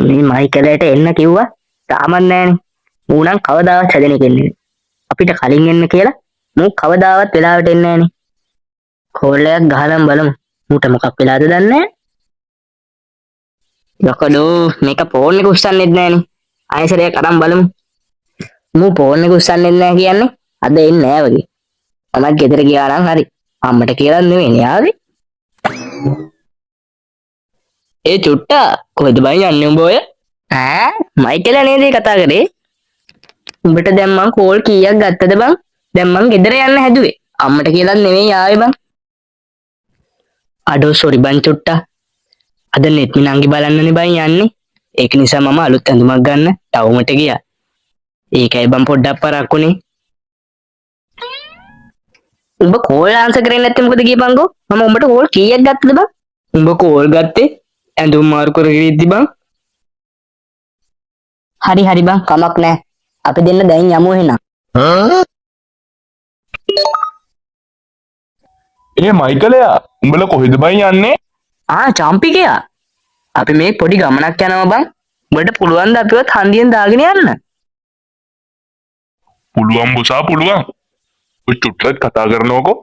මේ මයිකලට එන්න කිව්වා තාමත් නෑනේ. මූ නම් කවදාවත් හැදෙන එකෙක් නෙවෙයි. අපිට කලින් එන්න කියලා මූ කවදාවත් වෙලාවට එන්නේ නෑනේ. කෝල් එකක් ගහලම බලමු. මූට මොකක් වෙලාද දන්නේ නෑ. යකඩෝ මේක ෆෝන් එක උස්සන්නෙත් නෑනේ. ආයෙ සැරයක් අරන් බලමු. මූ ෆෝන් එක උස්සන්නෙත් නෑ කියන්නේ අද එන්නේ නෑ වගේ. මමත් ගෙදර ගියා නම් හරි. අම්මට කියලා නෙවෙයි ආවේ. ඒ චුට්ටා කොහෙද බං යන්නේ උඹ ඔය? ඈ මයිකලා නේද ඒ කතා කරේ? උඹට දැන් මං කෝල් කීයක් ගත්තද බං? දැන් මං ගෙදර යන්න හැදුවේ. අම්මට කියලාත් නෙවෙයි ආවේ බං. අඩෝ සෝරි බං චුට්ටා. අද නෙත්මි නංගි බලන්නනේ බං යන්නේ. ඒක නිසා මම අලුත් ඇඳුමක් ගන්න ටවුමට ගියා. ඒකයි බං පොඩ්ඩක් පරක්කුනේ. උඹ කෝල් ආන්සර් කරේ නැත්තේ මොකද කියපන්කෝ? මම උඹට කෝල් කීයක් ගත්තද බං? උඹ කෝල් ගත්තේ ඇඳුම් මාරු කරගෙන ඉද්දි බං. හරි හරි බං කමක් නෑ. අපි දෙන්න දැන් යමු එහෙනම්. ඒ මයිකලයා උඹලා කොහෙද බං යන්නේ? ආ චම්පිකයා. අපි මේ පොඩි ගමනක් යනවා බං. උඹට පුළුවන් ද අපිවත් හන්දියෙන් දාගෙන යන්න? පුළුවන් බොසා පුළුවන්. ඔය චුට්ටක් කතා කරනවකෝ.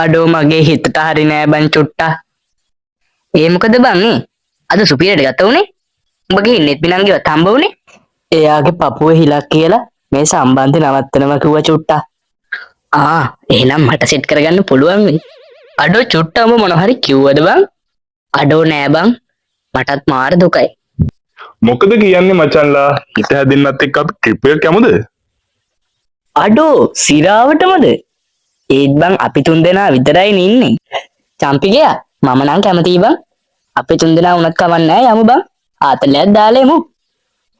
අඩෝ මගේ හිතට හරි නෑ බං චුට්ටා. ඒ මොකද බං මේ? අද සුපිරියට ගත වුනේ? උඹ ගිහින් නෙත්මි නංගිවත් හම්බ වුනේ? එයාගේ පපුවේ හිලක් කියලා මේ සම්බන්ධය නවත්තනවා කිව්වා චුට්ටා. ආ එහෙනම් මට සෙට් කරගන්න පුළුවන් වෙයි. අඩෝ චුට්ටා උඹ මොන හරි කිව්වද බං? අඩෝ නෑ බං. මටත් මාර දුකයි. මොකද කියන්නේ මචන්ලා හිත හැදෙන්නත් එක්ක අපි ට්‍රිප් එකක් යමුද? අඩෝ සිරාවටමද? ඒත් බං අපි තුන් දෙනා විතරයිනේ ඉන්නේ. චම්පිකයා මම නම් කැමතියි බං. අපි තුන් දෙනා වුණත් කමක් නෑ යමු බං. ආතලයක් දාලා එමු.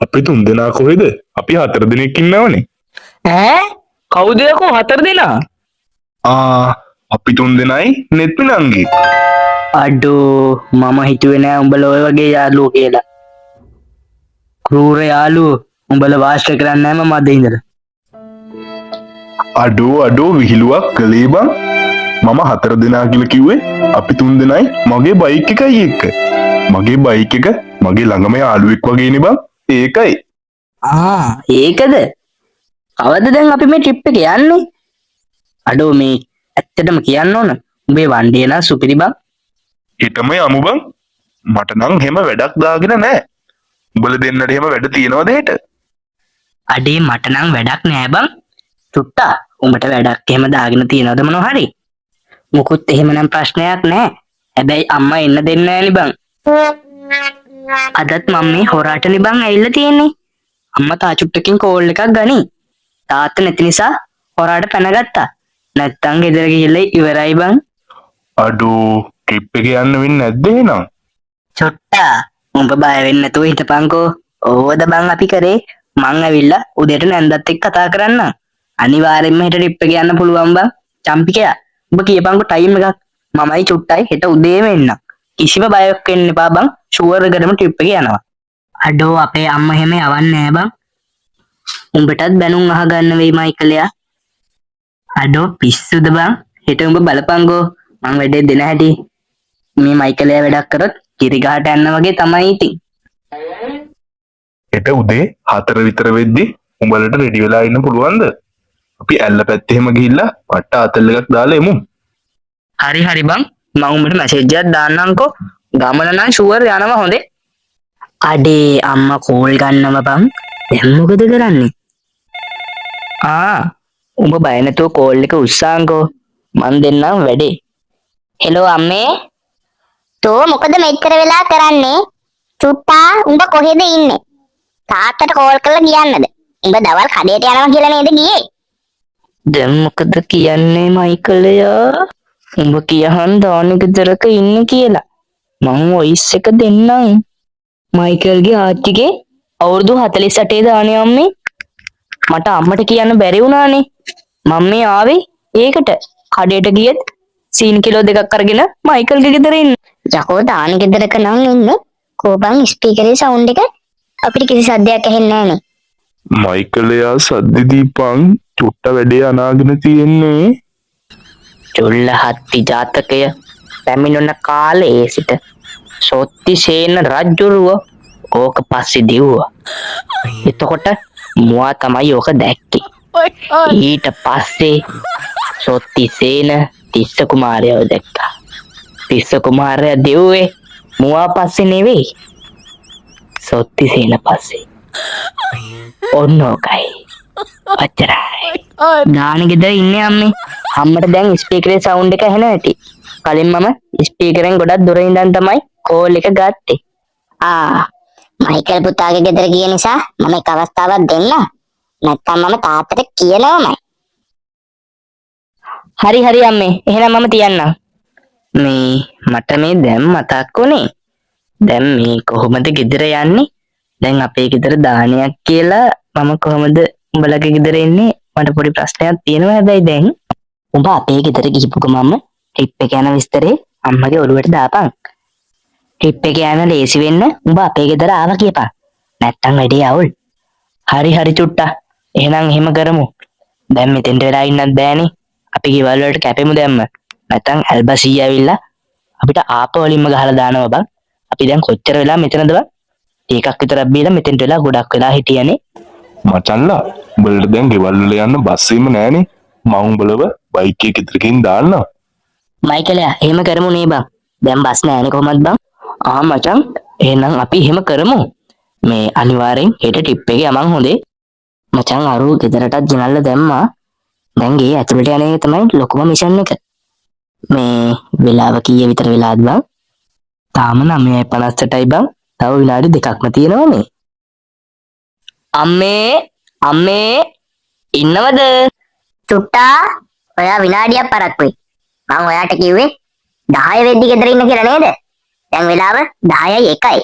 අපි තුන් දෙනා කොහෙද? අපි හතර දෙනෙක් ඉන්නවනේ. ඈ කවුද යකෝ හතර දෙනා? ආ අපි තුන් දෙනයි නෙත්මි නංගි. අඩෝ මම හිතුවේ නෑ උඹලා ඔය වගේ යාළුවෝ කියලා. ක්‍රූර යාළුවෝ උඹලා වාස්ක කරන්නේ නෑ මම අද ඉඳලා. අඩෝ අඩෝ විහිළුවක් කළේ බං. මම හතර දෙනා කියලා කිව්වේ අපි තුන් දෙනයි මගේ බයික් එකයි එක්ක. මගේ බයික් එක මගේ ළඟම යාළුවෙක් වගේනේ බං. ඒකයි. ආ ඒකද? කවද්ද දැන් අපි මේ ට්‍රිප් එක යන්නේ? අඩෝ මේ ඇත්තටම කියන්න ඕන උඹේ වන්ඩේ නම් සුපිරි බං. හෙටම යමු බං. මට නම් එහෙම වැඩක් දාගෙන නෑ. උඹලා දෙන්නට එහෙම වැඩ තියෙනවද හෙට? අඩේ මට නම් වැඩක් නෑ බං. චුට්ටා උඹට වැඩක් එහෙම දාගෙන තියෙනවද මොනවා හරි? මුකුත් එහෙමනම් ප්‍රශ්නයක් නෑ. හැබැයි අම්මා එන්න දෙන්නේ නෑනේ බං. අදත් මම මේ හොරාටනේ බං ඇවිල්ලා තියෙන්නේ. අම්මා තා චුට්ටකින් කෝල් එකක් ගනි. තාත්තා නැති නිසා හොරාට පැනගත්තා. නැත්තම් ගෙදර ගිහිල්ලා ඉවරයි බං. අඩෝ ට්‍රිප් එක යන්න වෙන්නේ නැද්ද එහෙනම්? චුට්ටා උඹ බය වෙන්නේ නැතුව හිටපන්කෝ. ඕවද බං අපි කරේ. මං ඇවිල්ලා උදේට නැන්දත් එක්ක කතා කරන්නම්. අනිවාර්යෙන්ම හෙට ට්‍රිප් එක යන්න පුළුවන් බං. චම්පිකයා උඹ කියපන්කෝ ටයිම් එකක්. මමයි චුට්ටයි හෙට උදේම එන්නම්. කිසිම බයක් වෙන්න එපා බං. ෂුවර් එකටම ට්‍රිප් එක යනවා. අඩෝ අපේ අම්මා එහෙම යවන්නේ නෑ බං. උඹටත් බැනුම් අහගන්න වෙයි මයිකලයා. අඩෝ පිස්සුද බං. හෙට උඹ බලපන්කෝ මං වැඩේ දෙන හැටි. මේ මයිකලයා වැඩක් කරොත් කිරි ගහට යන්න වගේ තමයි ඉතින්. හෙට උදේ 4 විතර වෙද්දි උඹලට රෙඩි වෙලා ඉන්න පුළුවන්ද? අපි ඇල්ල පැත්තේ එහෙම ගිහිල්ලා පට්ට ආතල් එකක් දාලා එමු. හරි හරි බං. මං උඹට මැසේජ් එකක් දාන්නම්කෝ. ගමන නම් ෂුවර් යනවා හොඳේ. අඩේ අම්මා කෝල් ගන්නව බං. දැන් මොකද කරන්නේ? ආ උඹ බය නැතුව කෝල් එක උස්සාන්කෝ. මං දෙන්නම් වැඩේ. හෙලෝ අම්මේ. තෝ මොකද මෙච්චර වෙලා කරන්නේ? චුට්ටා උඹ කොහෙද ඉන්නේ? තාත්තට කෝල් කරලා කියන්නද? උඹ දවල් කඩේට යනවා කියලා නේද ගියේ? දැන් මොකද කියන්නේ මයිකලයා? උඹ කියහන් දාන ගෙදරක ඉන්නේ කියලා. මං වොයිස් එක දෙන්නම්. මයිකල්ගේ ආච්චිගේ අවුරුදු 48 දානේ අම්මේ. මට අම්මට කියන්න බැරි වුණානේ. මං මේ ආවේ ඒකට. කඩේට ගියත් සීනි කිලෝ දෙකක් අරගෙන මයිකල්ගේ ගෙදර ඉන්න. යකෝ දාන ගෙදරක නම් ඉන්නේ. කෝ බං ස්පීකරේ සවුන්ඩ් එක අපිට කිසි සද්දයක් ඇහෙන්නේ නෑනේ. මයිකලයා සද්ද දීපන් චුට්ට වැඩේ අනාගෙන තියෙන්නේ. චුල්ල හත්ති ජාතකය. පැමිණුණ කාලයේ සිට සොත්තිසේන රජ්ජුරුව ඕක පස්සේ දිව්වා. එතකොට මුවා තමයි ඕක දැක්කේ. ඊට පස්සේ සොත්තිසේන තිස්ස කුමාරයව දැක්කා. තිස්ස කුමාරයා දෙව්වේ මුවා පස්සේ නෙවෙයි, සොත්තිසේන පස්සේ. ඔන්න ඕකයි. ඔච්චරයි. දාන ගෙදර ඉන්නේ අම්මේ. අම්මට දැන් ස්පීකරේ සවුන්ඩ් එක ඇහෙනවා ඇති. කලින් මම ස්පීකරෙන් ගොඩක් දුර ඉඳන් තමයි කෝල් එක ගත්තේ. ආ, මයිකල් පුතාගේ ගෙදර ගිය නිසා මම එක අවස්ථාවක් දෙන්න. නැත්තම් මම තාත්තට කියනවමයි. හරි හරි අම්මේ, එහෙනම් මම තියන්නම්. මේ මට මේ දැන් මතක් වුණේ. දැන් මේ කොහොමද ගෙදර යන්නේ? දැන් අපේ ගෙදර දානයක් කියලා මම කොහොමද උඹලගේ ගෙදර එන්නේ? මට පොඩි ප්‍රශ්නයක් තියෙනවා හැබැයි දැන්. උඹ අපේ ගෙදර ගිහපු ගමන්ම ට්‍රිප් එක යන විස්තරේ අම්මගේ ඔළුවට දාපන්. ට්‍රිප් එක යන ලේසි වෙන්න උඹ අපේ ගෙදර ආවා කියපන්. නැත්තම් වැඩේ අවුල්. හරි හරි චුට්ටා. එහෙනම් එහෙම කරමු. දැන් මෙතෙන්ට වෙලා ඉන්නත් බෑනේ. අපි ගෙවල් වලට කැපෙමු දැම්ම. නැත්තම් ඇල්බා සීයා ඇවිල්ලා අපිට ආප වලින්ම ගහලා දානවා බං. අපි දැන් කොච්චර වෙලා මෙතනද බං? ටිකක් විතරක් බීලා මෙතෙන්ට වෙලා ගොඩක් වෙලා හිටියනේ. මචංලා, උඹලට දැන් ගෙවල් වල යන්න බස් එහෙම නෑනේ. මං උඹලව බයික් එකේ ගෙදර ගිහින් දාන්නම්. මයිකලයා එහෙම කරමු නේ බං. දැන් බස් නෑනේ කොහොමද බං? ආ මචං, එහෙනම් අපි එහෙම කරමු. මේ අනිවාර්යෙන් හෙට ට්‍රිප් එකේ යමන් හොඳේ. මචං අරු ගෙදරටත් ගෙනල්ලා දැම්මා. දැන් ගේ ඇතුළට යන එක තමයි ලොකුම මිෂන් එක. මේ වෙලාව කීය විතර වෙලාද බං? තාම 9:58යි බං. තව විනාඩි දෙකක්ම තියෙනවනේ. අම්මේ අම්මේ ඉන්නවද? චුට්ටා, ඔයා විනාඩියක් පරක්කුයි. මං ඔයාට කිව්වේ 10 වෙද්දි ගෙදර ඉන්න කියලා නේද? දැන් වෙලාව 10යි 1යි.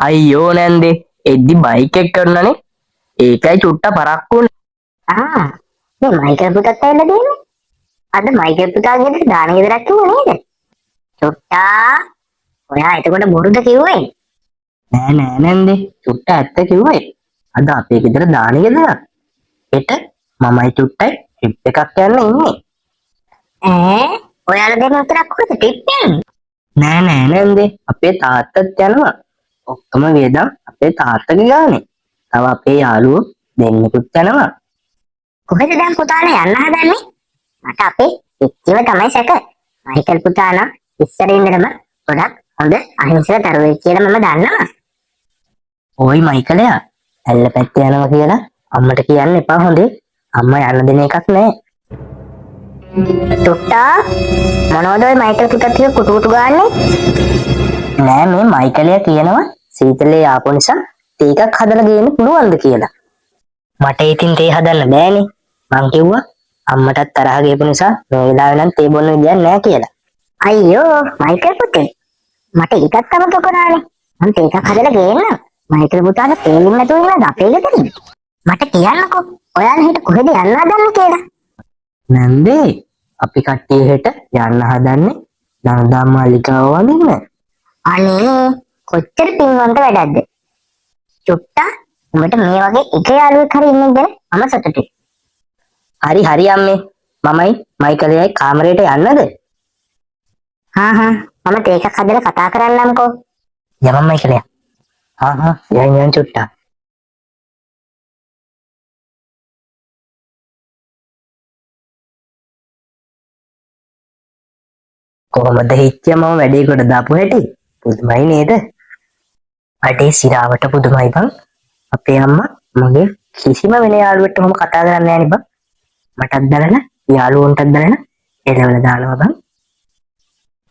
අයියෝ නැන්දේ, එද්දි බයික් එක කරනනේ. ඒකයි චුට්ට පරක්කු වුනේ. ආ, මේ මයිකල් පුතත් ඇවිල්ලා තියෙන්නේ. අද මයිකල් පුතා ගෙදර දාන ගෙදරක් කිව්වා නේද? චුට්ටා, ඔයා එතකොට බොරුද කිව්වේ? නෑ නෑ නැන්දේ, චුට්ට ඇත්ත කිව්වේ. අද අපේ ගෙදර දාන ගෙදරක්. හෙට මමයි චුට්ටයි ට්‍රිප් එකක් යන්න ඉන්නේ. ඈ, ඔයාලා දෙන්න විතරක් කොහෙද ට්‍රිප් යන්නේ? නෑ නෑ නැන්දේ, අපේ තාත්තත් යනවා. ඔක්කොම වියදම් අපේ තාත්තගේ ගානේ. තව අපේ යාළුවෝ දෙන්නෙකුත් යනවා. කොහෙද දැන් පුතාලා යන්න හදන්නේ? මට අපේ පිටිව තමයි සැක. මයිකල් පුතා නම් ඉස්සර ඉඳලම ගොඩක් හොඳ අහිංසක දරුවෙක් කියලා මම දන්නවා. ඕයි මයිකලයා, ඇල්ල පැත්තේ යනවා කියලා අම්මට කියන්න එපා හොඳේ. අම්මා යන්න දෙන එකක් නෑ. චුට්ටා, මොනවද ඔය මයිකල් පුතත් එක්ක කුටු කුටු ගාන්නේ? නෑ මේ මයිකලයා කියනවා සීතලේ ආපු නිසා තේ එකක් හදලා ගේන්න පුළුවන්ද කියලා. මට ඉතින් තේ හදන්න බෑනේ. මං කිව්වා අම්මටත් තරහ ගියපු නිසා මේ වෙලාවේ නම් තේ බොන්න විදියක් නෑ කියලා. අයියෝ මයිකල් පුතේ, මට ඒකත් අමතක වුණානේ. මං තේ එකක් හදලා ගේන්නම්. මයිකල් පුතාට තේ බොන්න නැතුව ඉන්නවද අපේ ගෙදරින්? මට කියන්නකෝ ඔයාලා හෙට කොහෙද යන්න හදන්නේ කියලා. නැන්දේ, අපි කට්ටිය හෙට යන්න හදන්නේ දළදා මාලිගාව වඳින්න. අනේ කොච්චර පින්වන්ත වැඩක්ද. චුට්ටා, උඹට මේ වගේ එක යාළුවෙක් හරි ඉන්න ගැන මම සතුටුයි. හරි හරි අම්මේ, මමයි මයිකලයයි කාමරේට යන්නද? හා හා, මම තේ එකක් හදලා කතා කරන්නම්කෝ. යමන් මයිකලයා. හා හා, යන් යන් චුට්ටා. කොහොමද හිච්චියා මම වැඩේ කොට දාපු හැටි? පුදුමයි නේද? අඩේ සිරාවට පුදුමයි බං. අපේ අම්මා මගේ කිසිම වෙන යාළුවෙක්ට ඔහොම කතා කරන්නේ නෑනේ බං. මටත් බලලා යාළුවන්ටත් බලලා එලවල දානවා බං.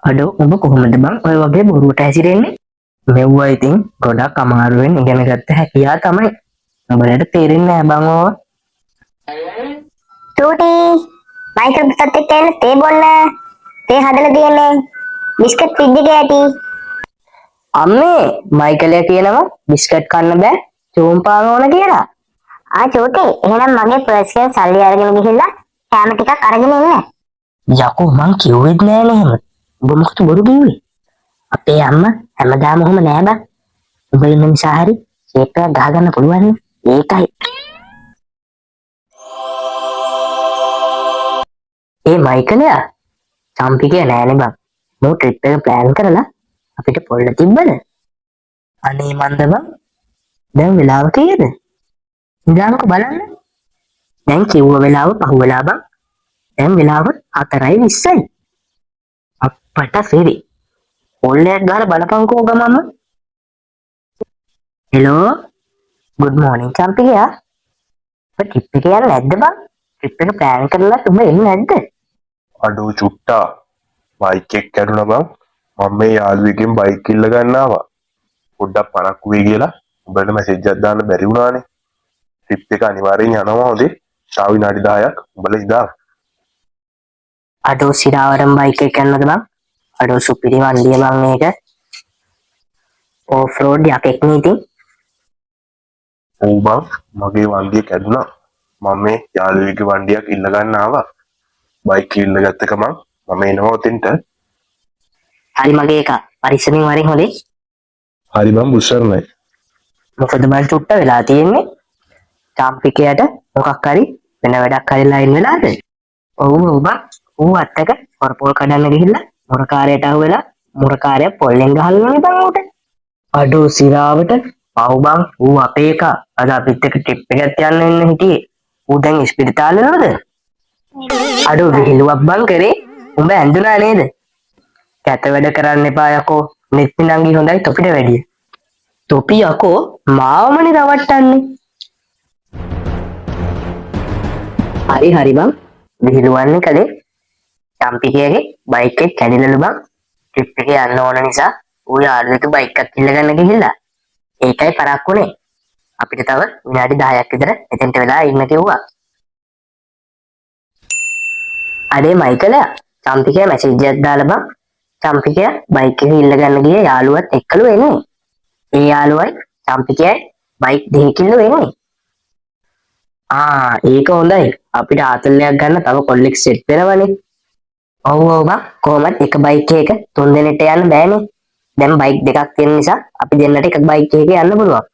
අඩෝ උඹ කොහොමද බං ඔය වගේ බොරුවට හැසිරෙන්නේ? මෙව්වා ඉතින් ගොඩක් අමාරුවෙන් ඉගෙන ගත්ත හැකියාව තමයි. උඹලට තේරෙන්නේ නෑ බං ඕවා. චූටි, මයිකල් පුතත් එක්ක ඇවිල්ලා තේ බොන්න. තේ හදලා තියෙන්නේ. බිස්කට් ෆ්‍රිජ් එකේ ඇති. අම්මේ මයිකලයා කියනවා බිස්කට් කන්න බෑ චූම් පාන් ඕන කියලා. ආ චූටි, එහෙනම් මගේ පර්ස් එකෙන් සල්ලි අරගෙන ගිහිල්ලා කෑම ටිකක් අරගෙන එන්න. යකෝ මං කිව්වෙත් නෑනේ එහෙම. උඹ මොකද බොරු කිව්වේ? අපේ අම්මා හැමදාම ඔහොම නෑ බං. උඹ ඉන්න නිසා හරි ෂේප් එකක් ගහගන්න පුළුවන් නේ. ඒකයි. ඒ මයිකලයා, චම්පිකය නෑනේ බං. මෝ ට්‍රිප් එක ප්ලෑන් කරලා අපිට පොල්ල තිබ්බද? අනේ මන්ද බං. දැන් වෙලාව කීයද? නිදානක බලන්න. දැන් කිව්ව වෙලාව පහුවෙලා බං. දැන් වෙලාව 4:20යි. අප්පට සිරි. පොල්ලයක් ගහලා බලපංකෝ ගමම. Hello, good මෝර්නින් චම්පිකයා. ඔබ ට්‍රිප් එක යන්නේ නැද්ද බං? ට්‍රිප් එක ප්ලෑන් කරලා උඹ එන්නේ නැද්ද? අඩෝ චුට්ටා, බයික් එක කැඩුනා බං. මම මේ යාළුවෙක්ගෙන් බයික් ඉල්ල ගන්න ආවා. පොඩ්ඩක් පරක්කු වෙයි කියලා උඹට මැසේජ් එකක් දාන්න බැරි වුණානේ. ට්‍රිප් එක අනිවාර්යෙන් යනවා හොඳේ. තව විනාඩි 10ක් උඹලා ඉඳන්. අඩෝ සිරාවරම් බයික් එක යන්නද බං? අඩෝ සුපිරි වන්දිය බං මේක. ඕෆ් රෝඩ් යකෙක් නේ ඉතින්. ඔව් බං, මගේ වන්දිය කැඩුනා. මම මේ යාළුවෙක්ගේ වන්දියක් ඉල්ල ගන්න ආවා. බයික් ඉල්ල ගත්ත ගමන් මම එනවා ඔතෙන්ට. හරි මගේ එකා. පරිස්සමින් වරින් හොඳේ. හරි බං, බුස්සරණයි. මොකද බං චුට්ට වෙලා තියෙන්නේ? චාම්පිකයට මොකක් හරි වෙන වැඩක් හරි ලයින් වෙලාද? ඔව් ඔව් බං. ඌ අත්තක හොරපොල් කඩන්න ගිහිල්ලා මුරකාරයට අහුවෙලා මුරකාරයා පොල්ලෙන් ගහලා බං ඌට. අඩෝ සිරාවට පව් බං. ඌ අපේ එකා. අද අපිත් එක්ක ට්‍රිප් එකක් යන්න එන්න හිටියේ. ඌ දැන් ඉස්පිරිතාලේ නේද? අඩෝ විහිළුවක් බං කරේ. උඹ ඇඳුනා නේද? කැත වැඩ කරන්න එපා යකෝ. නෙත්ති නංගි හොඳයි තොපිට වැඩිය. තොපි යකෝ මාවමනේ රවට්ටන්නේ. හරි හරි බං, විහිළුවන්නේ කලේ. චම්පිකයාගේ බයික් එක කැඩිලලු බං. ට්‍රිප් එකේ යන්න ඕන නිසා ඌ යාළුවෙක්ගේ බයික් එකක් ඉල්ල ගන්න ගිහිල්ලා. ඒකයි පරක්කු වුණේ. අපිට තව විනාඩි 10ක් විතර එතෙන්ට වෙලා ඉන්න කිව්වා. අඩේ මයිකලයා, චම්පිකයා මැසේජ් එකක් දාලා බං. චම්පිකයා බයික් එක ඉල්ල ගන්න ගිය යාළුවත් එක්කලු එන්නේ. ඒ යාළුවයි චම්පිකයයි බයික් දෙකකින්ලු එන්නේ. ආ ඒක හොඳයි. අපිට ආතල්ලයක් ගන්න තව කොල්ලෙක් සෙට් වෙනවනේ. ඔව් ඔව් බං, කොහොමත් එක බයික් එකක තුන් දෙනෙක්ට යන්න බෑනේ. දැන් බයික් දෙකක් තියෙන නිසා අපි දෙන්නට එක බයික් එකක යන්න පුළුවන්.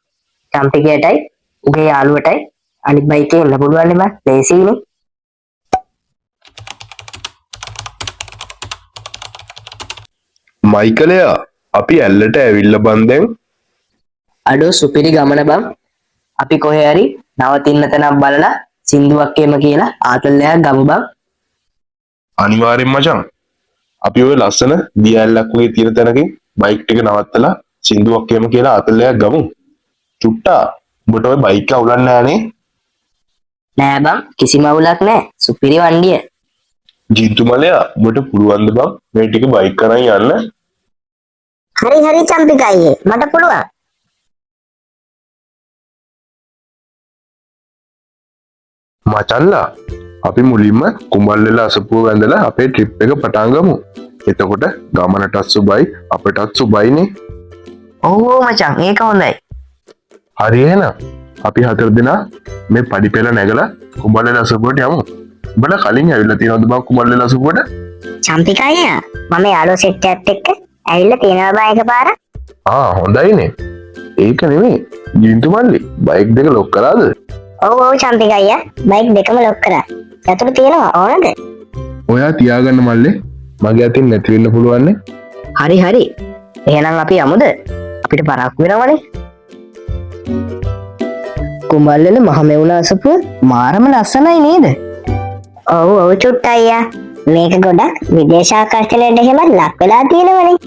චම්පිකයටයි උගේ යාළුවටයි අනිත් බයික් එකේ එන්න පුළුවන් නේ බං. ලේසියිනේ. මයිකලයා, අපි ඇල්ලට ඇවිල්ලා බං දැන්. අඩෝ සුපිරි ගමන බං. අපි කොහේ හරි නවතින්න තැනක් බලලා සින්දුවක් එහෙම කියලා ආතල්ලයක් ගමු බං. අනිවාර්යෙන් මචං. අපි ඔය ලස්සන දිය ඇල්ලක් වගේ තියෙන තැනකින් බයික් ටික නවත්තලා සින්දුවක් එහෙම කියලා ආතල්ලයක් ගමු. චුට්ටා, උඹට ඔය බයික් එක අවුලක් නෑනේ? නෑ බං, කිසිම අවුලක් නෑ. සුපිරි වන්ඩිය. ජින්තු මලයා, උඹට පුළුවන්ද බං මේ ටික බයික් අරන් යන්න? හරි හරි චම්පික අයියේ, මට පුළුවන්. මචල්ලා, අපි මුලින්ම කුඹල්වෙල අසපුව වැඳලා අපේ ට්‍රිප් එක පටන් ගමු. එතකොට ගමනටත් සුබයි අපටත් සුබයිනේ. ඔව් ඔව් මචං, ඒක හොඳයි. හරි එහෙනම් අපි හතර දෙනා මේ පඩි පෙළ නැගලා කුඹල්වෙල අසපුවට යමු. උඹලා කලින් ඇවිල්ලා තියෙනවද බං කුඹල්වෙල අසපුවට? චම්පික අයියා, මම යාළුවෝ සෙට් එකත් එක්ක ඇවිල්ලා තියෙනවා බං එකපාර. ආ හොඳයිනේ. ඒක නෙමෙයි ජින්තු මල්ලි, බයික් දෙක ලොක් කරාද? ඔව් ඔව් චම්පික අයියා, බයික් දෙකම ලොක් කරා. යතුරු තියෙනවා ඕනද? ඔයා තියාගන්න මල්ලේ, මගේ අතින් නැති වෙන්න පුළුවන්නේ. හරි හරි. එහෙනම් අපි යමුද? අපිට පරක්කු වෙනවනේ. කුඹල්වල මහමෙවුන අසපුව මාරම ලස්සනයි නේද? ඔව් ඔව් චුට්ට අයියා, මේක ගොඩක් විදේශ ආකර්ෂණයට එහෙම ලක් වෙලා තියෙනවනේ.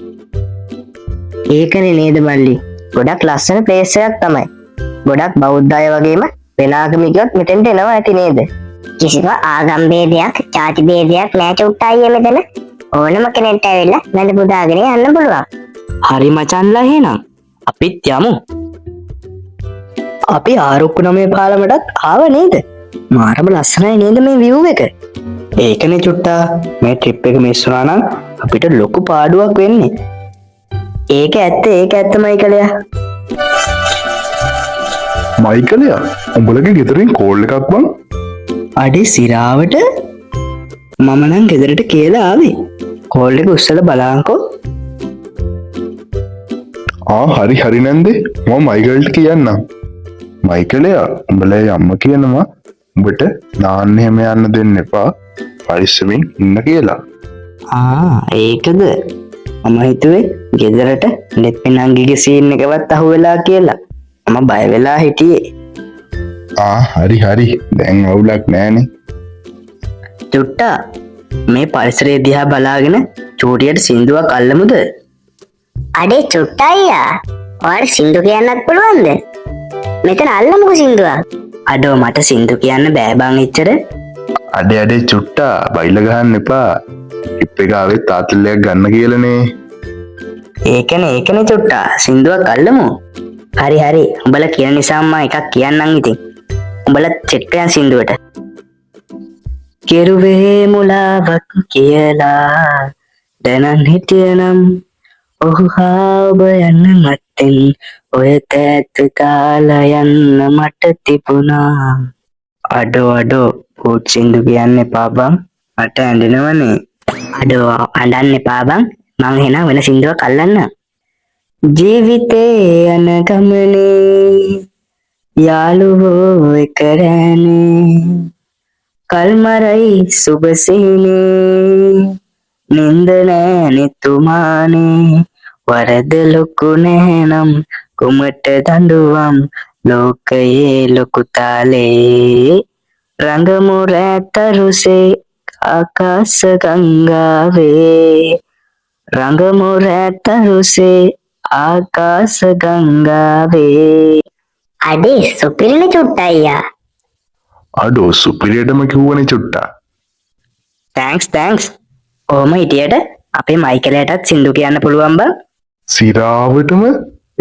ඒකනේ නේද මල්ලි. ගොඩක් ලස්සන ප්ලේස් එකක් තමයි. ගොඩක් බෞද්ධ අය වගේම වෙන ආගමිකයොත් මෙතෙන්ට එනවා ඇති නේද? කිසිම ආගම් භේදයක්, ජාති භේදයක් නෑ චුට්ට අයියේ මෙතන. ඕනම කෙනෙක්ට ඇවිල්ලා වැඳ පුදාගෙන යන්න පුළුවන්. හරි මචන්ලා, එහෙනම් අපිත් යමු. අපි ආරුක්කු නමේ පාලමටත් ආව නේද? මාරම ලස්සනයි නේද මේ විව් එක? ඒකනේ චුට්ටා, මේ ට්‍රිප් එක මිස් වුණා නම් අපිට ලොකු පාඩුවක් වෙන්නේ. ඒක ඇත්ත, ඒක ඇත්ත මයිකලයා. මයිකලයා, උඹලගේ ගෙදරින් කෝල් එකක් බං. අඩේ සිරාවට, මම නම් ගෙදරට කියලා ආවේ. කෝල් එක උස්සලා බලන්කෝ. ආ හරි හරි නැන්දේ, මම මයිකල්ට කියන්නම්. මයිකලයා, උඹලා අම්මා කියනවා උඹට නාන්න එහෙම යන්න දෙන්න එපා, පරිස්සමින් ඉන්න කියලා. ආ ඒකද? මම හිතුවේ ගෙදරට නෙත්මි නංගිගේ සීන් එකවත් අහුවෙලා කියලා. මම බය වෙලා හිටියේ. ආ හරි හරි, දැන් අවුලක් නෑනේ. චුට්ටා, මේ පරිසරය දිහා බලාගෙන චූටියට සින්දුවක් අල්ලමුද? අඩේ චුට්ටා අයියා, ඔයාට සින්දු කියන්නත් පුළුවන්ද? මෙතන අල්ලමුකෝ සින්දුවක්. අඩෝ මට සින්දු කියන්න බෑ බං එච්චර. අඩේ අඩේ චුට්ටා, බයිල ගහන්න එපා. ට්‍රිප් එක ආවෙත් තාත්තලයක් ගන්න කියලානේ. ඒකනේ ඒකනේ චුට්ටා, සින්දුවක් අල්ලමු. හරි හරි, උඹලා කියන නිසා මම එකක් කියන්නම් ඉතින්. උඹලා සෙට් වෙයන් සින්දුවට. කෙරුවේ මුලාවක් කියලා දැනන් හිටියනම් ඔහු හා ඔබ යන්න මත්තෙන් ඔය තෑත් දාලා යන්න මට තිබුණා. අඩෝ අඩෝ, බූට් සින්දු කියන්න එපා බං, මට ඇඬෙනවනේ. අඩෝ අඬන්න එපා බං, මං එහෙනම් වෙන සින්දුවක් අල්ලන්න. ජීවිතේ යන ගමනේ යාළුවෝ එක රෑනේ, කල්මරයි සුබසිනේ, නින්ද නෑනේ තුමානේ, වරද ලොකු නැහැනම් කුමට දඬුවම්, ලෝකයේ ලොකු තාලේ රඟමු රැතරුසේ ආකාශ ගංගාවේ, රඟමු රැතරුසේ ආකාශ ගංගාවේ. අඩේ සුපිරිනේ චුට්ටා අයියා. අඩෝ සුපිරියටම කිව්වනේ චුට්ටා. Thanks thanks. ඔහොම හිටියට අපේ මයිකලයටත් සින්දු කියන්න පුළුවන් බං. සිරාවටම.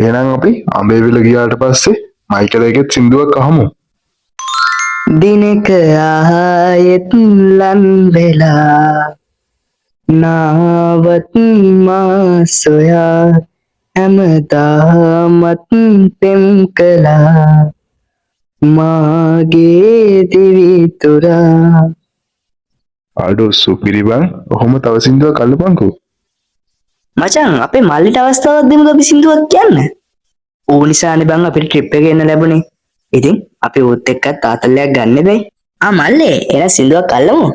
එහෙනම් අපි අඹේවිල ගියාට පස්සේ මයිකලගෙත් සින්දුවක් අහමු. දිනක ආයෙත් ලන් වෙලා නාවත් මා සොයා හැමදාමත් පෙම් කළා මාගේ දිවිතුරා. අඩෝ සුපිරි බං. ඔහොම තව සින්දුවක් අල්ලපන්කෝ. මචං අපේ මල්ලිට අවස්ථාවක් දෙමුද අපි සින්දුවක් කියන්න? ඌ නිසානේ බං අපිට ට්‍රිප් එක එන්න ලැබුණේ. ඉතින් අපි ඌත් එක්කත් ආතල්ලයක් ගන්න බෑ. ආ මල්ලේ, එහෙනම් සින්දුවක් අල්ලමු.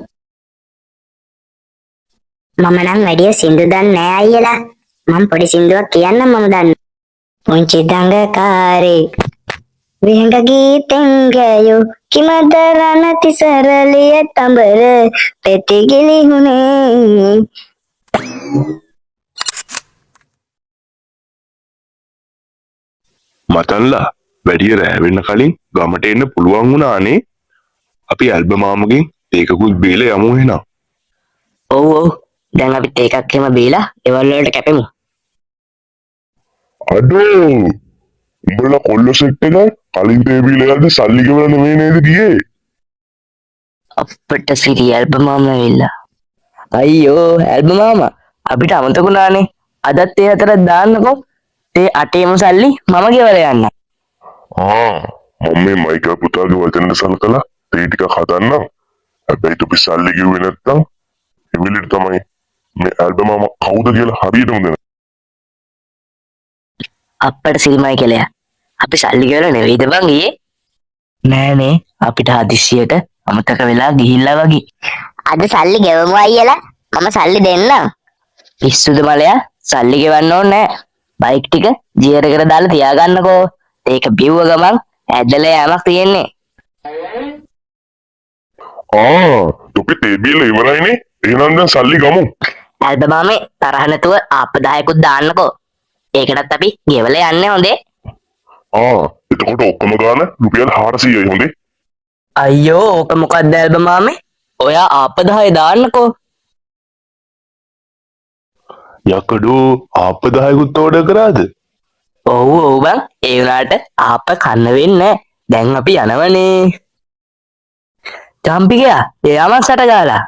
මම නම් වැඩිය සින්දු දන්නේ නෑ අයියලා. මං පොඩි සින්දුවක් කියන්නම් මම දන්න. පුංචි දඟකාරේ විහඟ ගීතෙන් ගැයූ කිමද රණ තිසරලිය තඹර පෙති ගිලිහුනේ. මචන්ලා, වැඩිය රෑ වෙන්න කලින් ගමට එන්න පුළුවන් වුණානේ. අපි ඇල්බ මාමගෙන් තේකකුත් බීලා යමු එහෙනම්. ඔව් ඔව්, දැන් අපි තේ එකක් එහෙම බීලා ගෙවල් වලට කැපෙමු. අඩෝ උඹලා කොල්ල සෙට් එක කලින් තේ බීලා යද්දි සල්ලි ගෙවලා නෙමෙයි නේද ගියේ? අප්පට සිරි ඇල්බ මාමා ඇවිල්ලා. අයියෝ ඇල්බ මාමා, අපිට අමතක වුණානේ. අදත් තේ හතරක් දාන්නකෝ. තේ අටේම සල්ලි මම ගෙවලා යන්න. ආ මම මේ මයිකල් පුතාගේ වචනට සලකලා තේ ටිකක් හදන්නම්. හැබැයි තොපි සල්ලි ගෙව්වේ නැත්තම් එවෙලෙට තමයි මේ ඇල්බ මාමා කවුද කියලා හරියටම දැන. අප්පට සිරි මයිකලයා, අපි සල්ලි ගෙවලා නෙවෙයිද බං ගියේ? නෑනේ, අපිට හදිස්සියට අමතක වෙලා ගිහිල්ලා වගේ. අද සල්ලි ගෙවමු අයියලා. මම සල්ලි දෙන්නම්. පිස්සුද මලයා, සල්ලි ගෙවන්න ඕනේ නෑ. බයික් ටික ජියර් එකට දාලා තියාගන්නකෝ. ඒක බිව්ව ගමන් ඇදලා යෑමක් තියෙන්නේ. ආ තොපි තේ බීලා ඉවරයිනේ. එහෙනම් දැන් සල්ලි ගමු. ඇල්බ මාමේ තරහ නැතුව ආප්ප 10කුත් දාන්නකෝ. ඒකටත් අපි ගෙවලා යන්නේ හොඳේ. ආ එතකොට ඔක්කොම ගාන රුපියල් 400යි හොඳේ. අයියෝ ඕක මොකක්ද ඇල්බ මාමේ? ඔයා ආප්ප 10 දාන්නකෝ. යකඩෝ ආප්ප 10කුත් ඕඩර් කරාද? ඔව් ඔව් බං, ඒ වුණාට ආප්ප කන්න වෙන්නේ නෑ. දැන් අපි යනවනේ. චම්පිකයා එයාම සට ගාලා.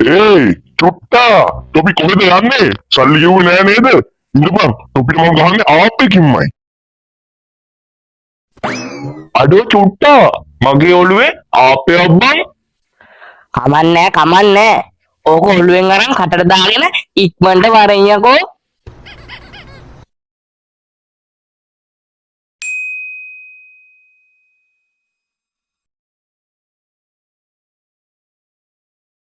ඒයි චුට්ටා, තොපි කොහෙද යන්නේ? සල්ලි ගෙව්වේ නෑ නේද? ඉඳපන්, තොපිට මං ගහන්නේ ආප්පෙකින්මයි. අඩෝ චුට්ටා, මගේ ඔළුවේ ආප්පයක් බං. කමන්නෑ කමන්නෑ, ඕක ඔළුවෙන් අරන් කටට දාගෙන ඉක්මනට වරෙන් යකෝ.